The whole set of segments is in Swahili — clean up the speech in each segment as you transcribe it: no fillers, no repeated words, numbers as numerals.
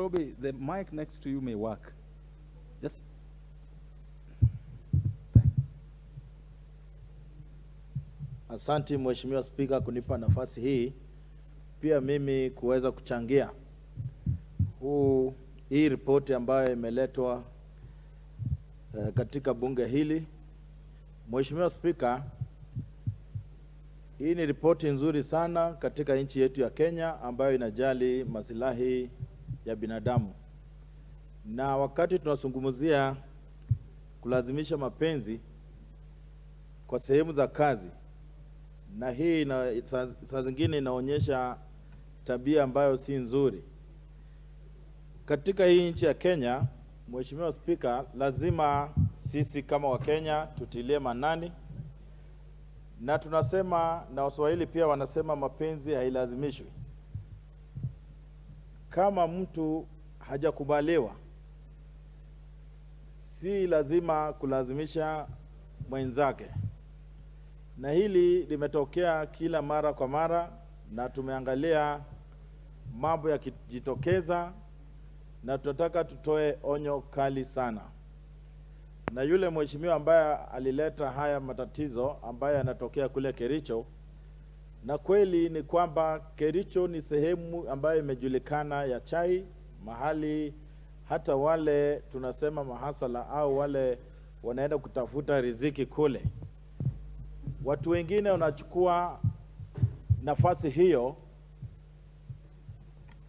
Sarobi, the mic next to you may work. Just thanks. Asante Mheshimiwa Spika kunipa nafasi hii pia mimi kuweza kuchangia hii ripoti ambayo imeletwa katika bunge hili. Mheshimiwa Spika, hii ni ripoti nzuri sana katika nchi yetu ya Kenya ambayo inajali masilahi ya binadamu, na wakati tunazungumzia kulazimisha mapenzi kwa sehemu za kazi, na hii saa zingine inaonyesha tabia ambayo si nzuri katika hii nchi ya Kenya. Mheshimiwa Spika, lazima sisi kama Wakenya tutilie maanani, na tunasema na Waswahili pia wanasema mapenzi hailazimishwi. Kama mtu hajakubaliwa, si lazima kulazimisha mwenzake, na hili limetokea kila mara kwa mara, na tumeangalia mambo yakijitokeza, na tunataka tutoe onyo kali sana. Na yule mheshimiwa ambaye alileta haya matatizo ambayo yanatokea kule Kericho, na kweli ni kwamba Kericho ni sehemu ambayo imejulikana ya chai, mahali hata wale tunasema mahasala au wale wanaenda kutafuta riziki kule. Watu wengine wanachukua nafasi hiyo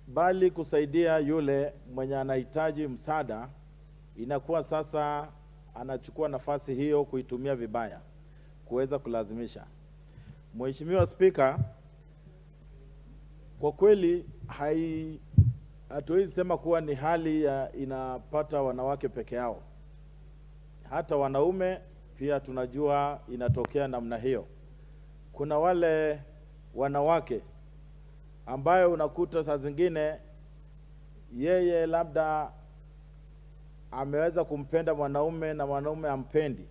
bali kusaidia yule mwenye anahitaji msaada, inakuwa sasa anachukua nafasi hiyo kuitumia vibaya, kuweza kulazimisha. Mheshimiwa Spika, kwa kweli hatuwezi sema kuwa ni hali ya inapata wanawake peke yao, hata wanaume pia tunajua inatokea namna hiyo. Kuna wale wanawake ambayo unakuta saa zingine yeye labda ameweza kumpenda mwanaume na mwanaume ampendi,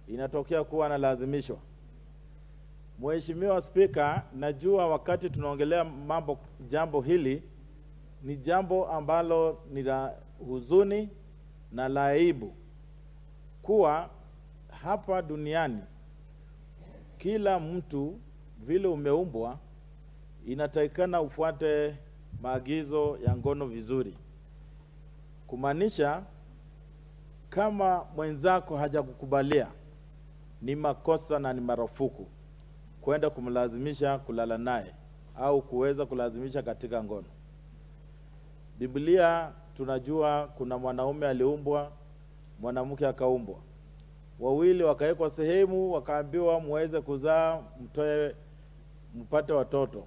inatokea kuwa analazimishwa. Mheshimiwa Spika, najua wakati tunaongelea jambo hili ni jambo ambalo ni la huzuni na la aibu kuwa hapa duniani kila mtu vile umeumbwa inatakikana ufuate maagizo ya ngono vizuri, kumaanisha kama mwenzako hajakukubalia ni makosa na ni marufuku kwenda kumlazimisha kulala naye au kuweza kulazimisha katika ngono. Biblia tunajua kuna mwanaume aliumbwa, mwanamke akaumbwa, wawili wakawekwa sehemu, wakaambiwa muweze kuzaa, mtoe, mpate watoto,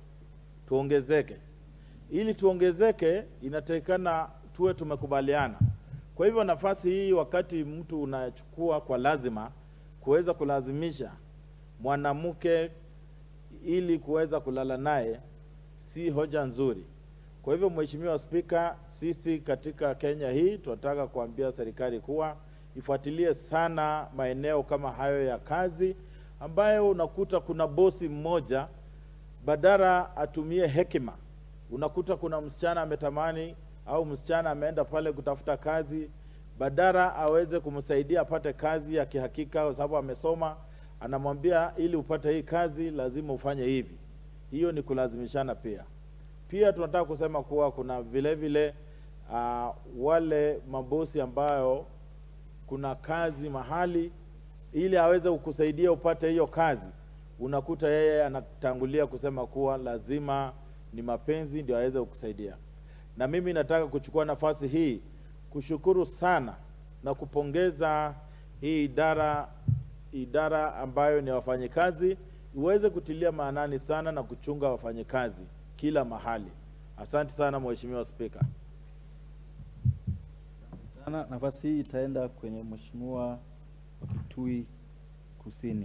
tuongezeke. Ili tuongezeke, inatakikana tuwe tumekubaliana. Kwa hivyo nafasi hii, wakati mtu unachukua kwa lazima kuweza kulazimisha mwanamke ili kuweza kulala naye, si hoja nzuri. Kwa hivyo, Mheshimiwa Spika, sisi katika Kenya hii tunataka kuambia serikali kuwa ifuatilie sana maeneo kama hayo ya kazi ambayo unakuta kuna bosi mmoja, badala atumie hekima, unakuta kuna msichana ametamani au msichana ameenda pale kutafuta kazi, badala aweze kumsaidia apate kazi ya kihakika, kwa sababu amesoma, anamwambia ili upate hii kazi lazima ufanye hivi. Hiyo ni kulazimishana pia. Pia tunataka kusema kuwa kuna vile vile wale mabosi ambayo kuna kazi mahali, ili aweze kukusaidia upate hiyo kazi, unakuta yeye anatangulia kusema kuwa lazima ni mapenzi ndio aweze kukusaidia. Na mimi nataka kuchukua nafasi hii kushukuru sana na kupongeza hii idara ambayo ni wafanyikazi iweze kutilia maanani sana na kuchunga wafanyikazi kila mahali. Asante sana Mheshimiwa Spika. Sana. Nafasi hii itaenda kwenye Mheshimiwa wa Kitui Kusini.